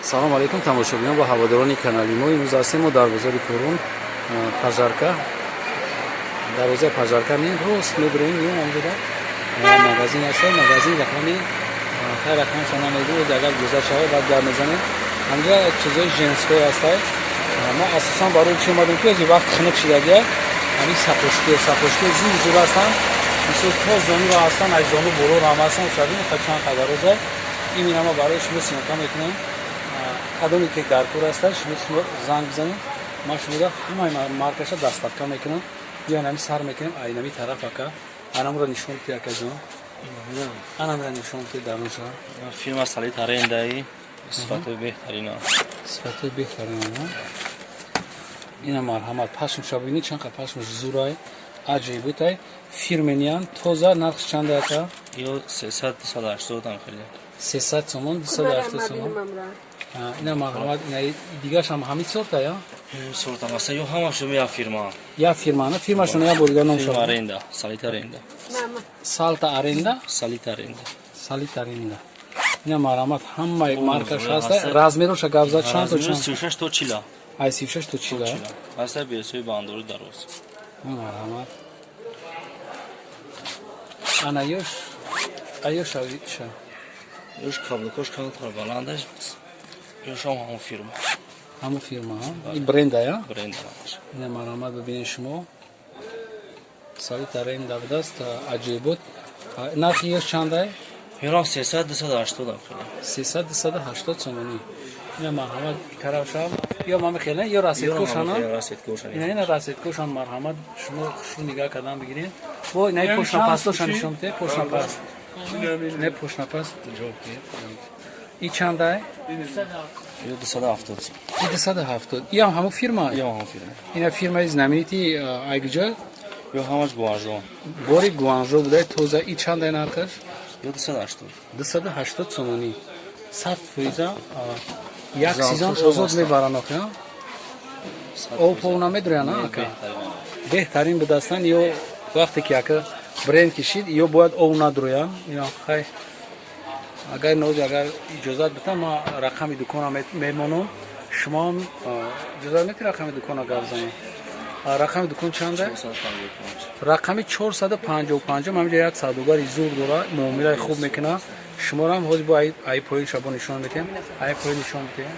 Салом алейкум, тамошобинон ва ҳаводорони канали мо. Имрӯз ҳастем мо дар бозори Корун, Пожарка, дарвозаи Пожарка меем, рост мебурем, меем, онҷода магазин аст, магазин рақами, хай, рақамша намедонед, агар гузар шавад, баъд гап мезанем. Ҳамҷа чизои женской ҳастай. Мо асосан барои чи омадем, ки ози вақт хунук шидагия, ҳамин сапожки, сапожки зур зур ҳастанд, мисол то зонуро ҳастанд, аз зону болоро ҳам ҳастанд. Шабин чанд қадароза имина мо барои шумо съёмка мекунем. Кадоме ки дар кор ҳастад, шумо занг бизанед, ман шумода ҳамаи маркаша доставка мекунам. Биён, ҳами сар мекунем айнами тараф. Ака, анамро нишон ти, акаҷон, анамра нишон ти дарунша. Фирма Салита Арендаи, сифатои беҳтарина. Сифатои беҳтарина. Ина, марҳамат, пашмша бинед, чанд қад пашмш зурай, аҷоиботай, фирменный ян, тоза. Нархш чанда, ака? Ё 300, 280 ам хеле. 300 сомон, 280 сомон. Ина, марҳамат, ина дигаршам ҳамин сорта я? Сорта маса, ё ҳамашо як фирма. Як фирма, на? Фирмашон як бор дигар ном. Фирма Аренда, Салита Аренда. Салта Аренда. Салита Аренда. Салита Аренда. Ина, марҳамат, ҳамаи маркаш ҳаста. Размероша гап зад, чанд то чанд? 36 то 40. Ай 36 то 40. Ҳаста берсои бандори дароз. Марҳамат, ана ёш, аёш ша. Ёш каблукош камтар баландаш, ёшам ҳамон фирма. Ҳамон фирма, ин бренда я? Бренда. Ина, марҳамат, бибинед шумо, Салита Аренда будаст, аҷоибот. Нархи ёш чандай? Ёрам 300, 280 ам хеле. 300, 280 сомонӣ. Ина, марҳамат, тарафшам ё мами хеле, ё расцветкошана. Ина, ина расцветкошан. Марҳамат, шумо хушрӯ нигаҳ кардан бигиред. Бо инаи пошнапастоша нишон бите, пошнапаст, не, пошнапаст ҷавоб диҳед. И чандай? Ё 270. И 270. Иам ҳамон фирма? Ё ҳамон фирма. Ина фирмаи знаменитый айгиҷа. Ё ҳамаш Гуанжо. Бори Гуанжо будай, тоза. И чандай нархаш? Ё 280. 280 сомонӣ. 100%, як сезон озод мебаранд охи, об пов намедурян, ака, беҳтарин будастанд. Ё вақте ки ака бренд кишид, ё бояд ов надурӯян. Хай, агар нози, агар иҷозат битам, ма рақами дукона мемонам, шумоам иҷозат мети рақами дукона гап занем. Рақами дукон чанда? Рақами 455. Ҳаминҷа як савдогари зур дора, муомилаи хуб мекунад. Шуморам ҳозир бо ай поин шабо нишон метиҳем, ай поин нишон метиҳем.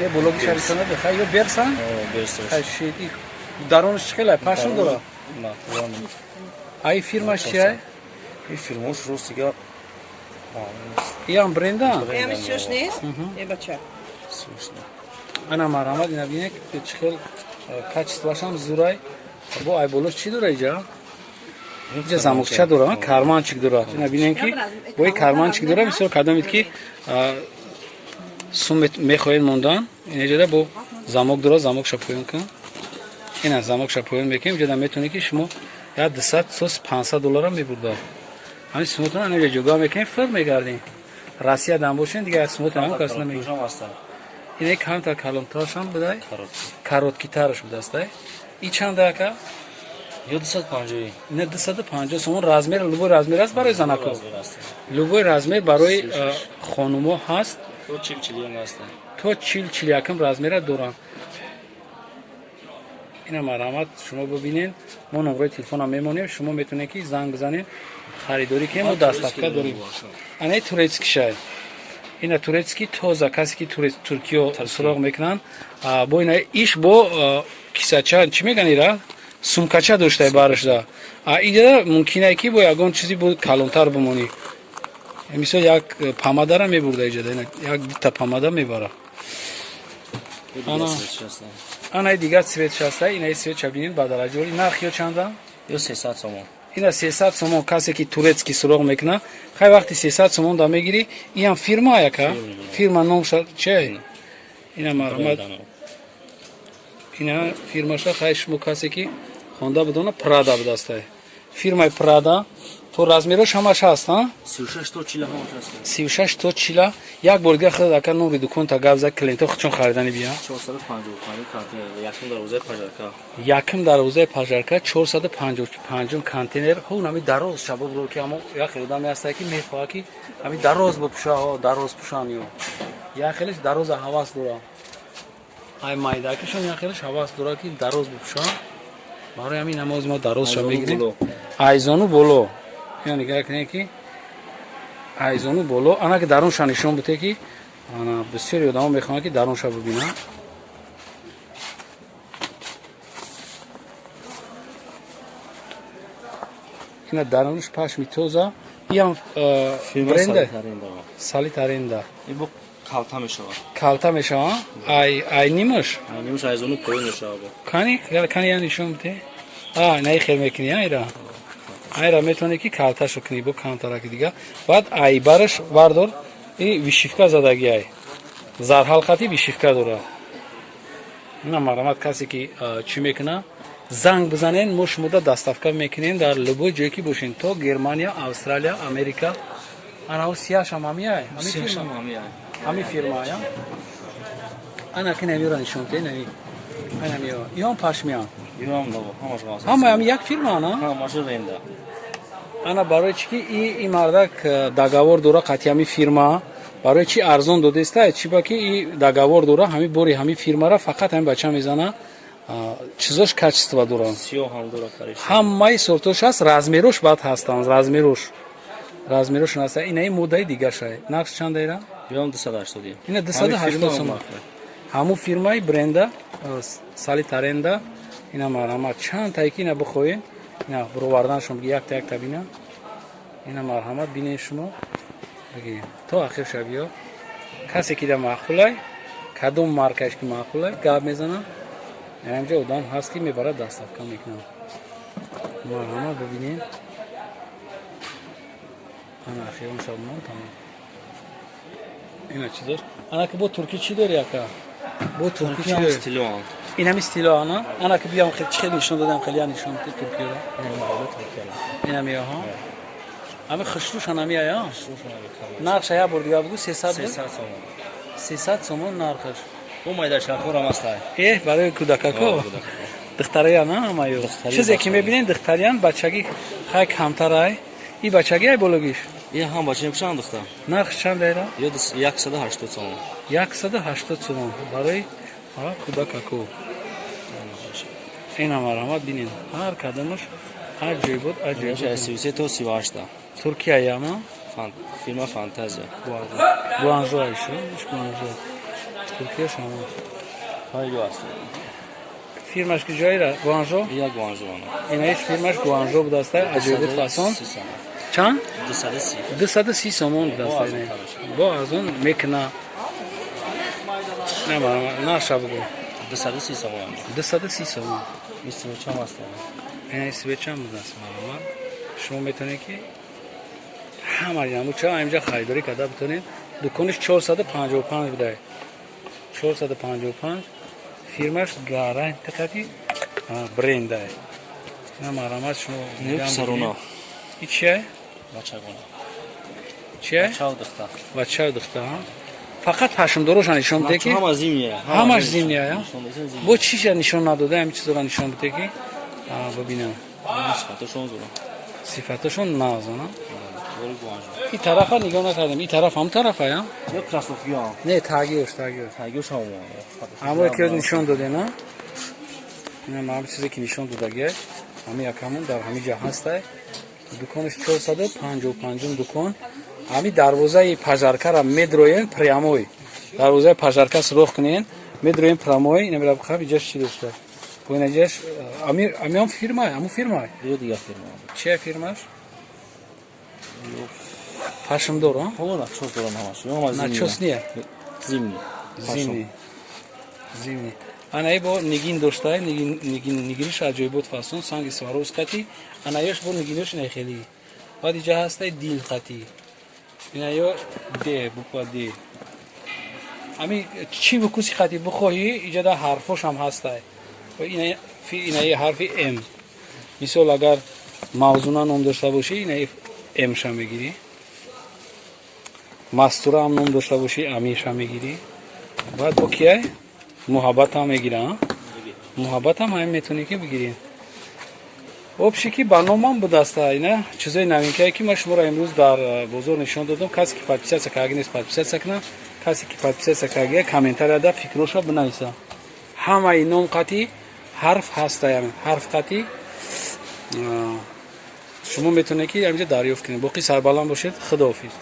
Не, блоги шарисона бихай, ё берсан. Даронаш чӣ хелай, пашм дора? Ай фирмаш чиай? И фирмош ростига. Иам бренда. Нест? Э, бача. Ана, марҳамат, ина бинед, чӣ хел качествоашам зурай. Бо ай болош чӣ дора иҷа? Иҷа замокча дора, карманчик дора. Ина бинем, ки бо и карманчик дора. Бисёр кадомед ки сум мехоҳед мондан, инаҷода бо замок дора, замокша поён кун. Ина замокша поён мекунем, иҷода метавонед ки шумо як 200 сос 500 доллара мебурда. Ҳамин сумотон анаҷа ҷуга мекунем, фир мегардем. Россия дам бошен, дигар сумотон ҳамон кас намегирад. Ина камтар калонтарашам будай, короткитараш будастай. И чанда, ака? Ё 250. Ина 250 сомон. Размер, любой размер аст барои занако, любой размер барои хонумо ҳаст. То 40, 41 аст. То 40, 41 размера дорам. Ина, марҳамат, шумо бибинед, мо номрои телефона мемонем, шумо метавонед ки занг бизанед, харидорӣ кунем, мо доставка дорем. Анаи турецкий шай, ина турецкий, тоза. Касе ки Туркиё суроғ мекунанд, бо ина иш бо кисача, чӣ меган, ира сумкача доштай барашда. А ида мумкинае ки бо ягон чизи бо калонтар бимонӣ, мисол як помадара мебурда иҷода, як дита помада мебара. Ана дигар цвет шаста. Инаи цвет бинед, ба дараҷаи нарх ё чанда? Ё 300 сомон. Ина 300 сомон. Касе ки турецкий суроғ мекунад, хай, вақти 300 сомон да мегирӣ. Иам фирма, яка фирма, номша че? Ина, марҳамат, ина фирмаша. Хай, шумо касе ки хонда будона, Прада будастай. Фирмаи Прада. То размерош ҳамаш ҳаст, а? 36 то 40 ҳамаш ҳаст. 36 то 40. Як бор дига худ ака номри дуконта гап зад, клиентҳо худшон харидани биям. 455 контейнер, якум дарвозаи пажарка. Якум дарвозаи пажарка, 455 контейнер. Ҳун ҳами дароз шабоб ро ки ҳамо як хел одаме ҳаста ки мехоҳад ки ҳами дароз бипӯша, ҳо дароз пӯшан ё. Як хелеш дароза ҳавас дора. Ай майдакишон як хелеш ҳавас дора ки дароз бипӯша. Барои ҳамин намоз мо дарозша мегирем. Айзону боло. Ина нигоҳ кунед ки айзону боло. Ана ки дарунша нишон буте ки ана бисёри одамо мехоҳанд ки дарунша бибинанд. Ина дарунаш пашми тоза. Иам бренда Салит аренда. Ибо калта мешавад. Калта мешавад? Ай ай нимаш? Ай нимаш айзону поён мешавад. Кани кани я нишон бите? А, най хел мекунӣ айра. Айра метавонӣ ки калташо кунӣ бо камтараки дига. Баъд ай бараш бардор и вишивка задаги ай. Зарҳалқати вишивка дора. Ина марҳамат касе ки чӣ мекуна занг бизанен, мо шумода доставка мекунем дар любой ҷое ки бошен, то Германия, Австралия, Америка. Ана сияшам ҳамиай? Сияшам ҳамиай. Ҳами фирма ая? Ана ки намиро нишон те, нами. Ана миё. Иён пашмиан. Иён лаво, ҳамаш ғаз. Ҳама ҳами як фирма ана? Ҳамаш ренда. Ана барои чи ки и мардак договор дора қати ҳами фирма, барои чи арзон додеста, чи ба ки и договор дора ҳами бори ҳами фирмара фақат ҳами бача мезана. Чизош качество дора. Сиёҳ ҳам дора кариш. Ҳамаи сортош ҳаст, размерош баъд ҳастанд, размерош. Размерош ҳаст. Ина ин моддаи дигарша. Нарх чанд ира? Биём 280. Ина 280 сом. Ҳамун фирмаи бренда Салит аренда. Ина марҳамат чанд тае ки ина бихоҳед, ина бироварданашон якта якта бина. Ина марҳамат бинед шумо. Бигиред. То ахир шабиё. Касе ки да маъқулай, кадом маркаш ки маъқулай, гап мезанам. Инҷа одам ҳаст ки мебарад доставка мекунад. Марҳамат бибинед. Ана ахирон шабмон тамом. Ина чизош. Ана ки бо турки чӣ дори ака? Бо турки чӣ дори? Стило. Ин ҳами стило ана? Ана ки биям хеле чӣ хеле нишон додам, хеле нишон дод туркиро. Ин ҳами аҳа. Ҳами хушрӯшан ҳами ая? Нархша як бор дига бигӯ 300 300 сомон. 300 сомон нархаш. Бо майдачакҳо ҳам Э, барои кӯдакако. Духтариян ҳамаю. Чизе ки мебинед духтариян, бачагӣ хай камтарай. И бачагӣ ай бологиш? И ҳам бача мепӯшанд духтар. Нарх чанд ера? Ё 180 сомон. 180 сомон барои кӯдакако. Ина марҳамат бинед. Ҳар кадомаш ҳар ҷой буд, аҷоиб. 33 то 38. Туркия яма? Фирма Фантазия. Гуанжо айшу, Гуанжо. Туркия шама. Ҳайё аст. Фирмаш ки ҷойра? Гуанжо? Я Гуанжо ана. Ина ҳеч фирмаш Гуанжо будаста, аҷоибот фасон. Чанд? 230. 230 сомон будаста. Бо арзон мекуна. Не, нарша бугу. 230 сомон. 230 сомон. Ин свечам аст. Ина свечам будаст марҳамат. Шумо метавонед ки ҳама намуча инҷа харидорӣ карда битонед. Дукониш 455 будай. 455 фирмаш гарантиқати брендай. На марҳамат шумо Саруна. И чия? Бачагона. Чия? Бачау духтар. Бачау духтар. Фақат пашмдороша нишон бите ки ҳама зимния. Ҳамаш зимния, я? Бо чиша нишон надода, ҳамин чизора нишон бите ки бибинам. Сифатошон зора. Сифатошон нағзона. И тарафа нигоҳ накардем. И тараф ҳам тарафа, я? Ё кроссовкиам. Не, тагиош, тагиош. Тагиош ҳам. Ҳамое ки нишон додем, а? Ина ҳам чизе ки нишон додагия, ҳами якамон дар ҳами ҷа ҳастай. Дуконаш 455 дукон. Ҳами дарвозаи пажаркара медроен прямой. Дарвозаи пажарка суроғ кунен, медроен прямой, ина мера бихаб иҷаш чӣ дошта. Бо ина иҷаш ами амиам фирма, ҳамун фирма. Ё дигар фирма. Чия фирмаш? Пашмдор, а? Ҳо, начос дорам ҳамаш. Ё ҳама зимний. Начос не? Зимний. Зимний. Зимний. Ана и бо нигин доштай, нигин нигин нигиниш аҷоибот фасон, санги Сваровс қати, ана ёш бо нигинош не хели. Баъд иҷа ҳастай дил қати. Ина ё Д, буква Д. Ами чӣ вкуси қати бихоҳӣ, иҷа да ҳарфош ҳам ҳастай. Ина ина ҳарфи М. Мисол агар Мавзуна ном дошта бошӣ, ина Мша мегирӣ. Мастура ҳам ном дошта бошӣ, Амирша мегирӣ. Баъд бо кияй, Муҳаббатам мегира. Муҳаббатам ҳамин метавонӣ ки бигирӣ. Общий ки ба номам будаста. Ина чизои новинка е, ки ман шуморо имрӯз дар бозор нишон додам. Касе ки подписаться кардаги нест, подписаться кунад. Касе ки подписаться кардаги, комментарияда фикроша бинависа. Ҳамаи ном қатӣ ҳарф ҳаста, ҳарф қатӣ шумо метавонед, ки ҳаминҷа дарёфт кунед. Боқӣ сарбаланд бошед, худоҳофиз.